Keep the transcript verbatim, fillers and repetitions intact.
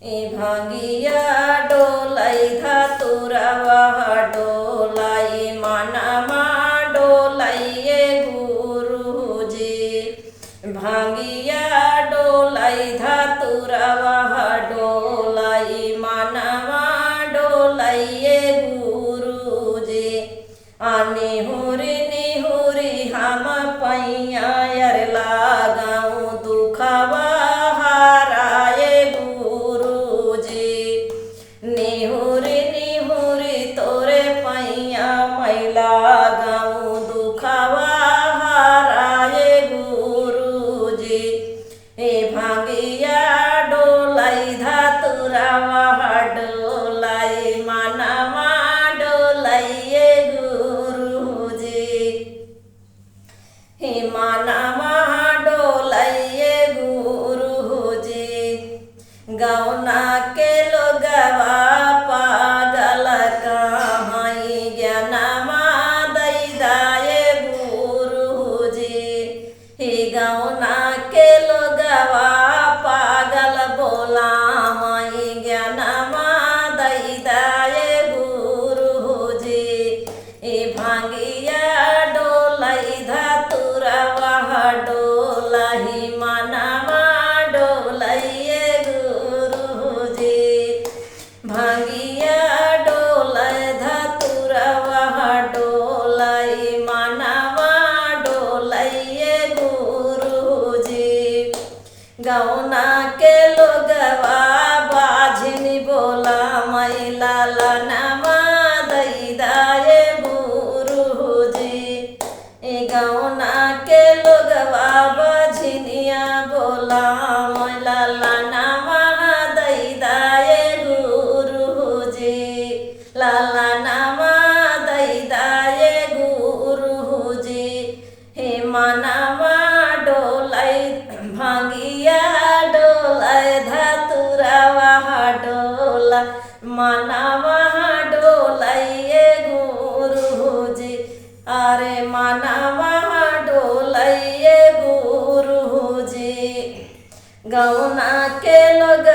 ई भंगिया डोलई, धतुरवा डोलई, मनवा डोलई ए गुरुजी। भंगिया डोलई, धतुरवा डोलई, मनवा डोलई ए गुरुजी। आ निहुरी निहुरी हम पइयाँ, अरे लागउ दुखवा हराए गुरुजी। निहुरी निहुरी तोरे पइयाँ, मइँ लागउ दुखवा हराए गुरुजी। ए भंगिया डोलई, धतुरवा डोलई, मनवा डोलई ए गुरुजी। हे मनवा डोलई ए गुरुजी। गौना के लोगवा पागल कहई, ज्ञानवा दई दा ए गुरुजी। हे गौना के लोगवा पागल बोलावई, ज्ञानवा दई दा ए गुरुजी। ए भंगिया डोलई, धतुरवा डोलई, मनवा डोलई ए गुरुजी। भंगिया डोलई, धतुरवा डोलई, मनवा डोलई ए गुरुजी। गौना के लोगवा बाझिन बोलावई, ललनवा दई दा ए गुरुजी। ए गौना के लोगवा बाझिनिया बोलावई, ललनवा दई दा ए गुरुजी। ललनवा दई दा ए गुरुजी। हे मनवा डोलई, भंगिया डोलई, धतुरवा डोलई, मनवा डोलई ए गुरुजी। अरे मनवा डोलई ए गुरुजी। गौना के लोग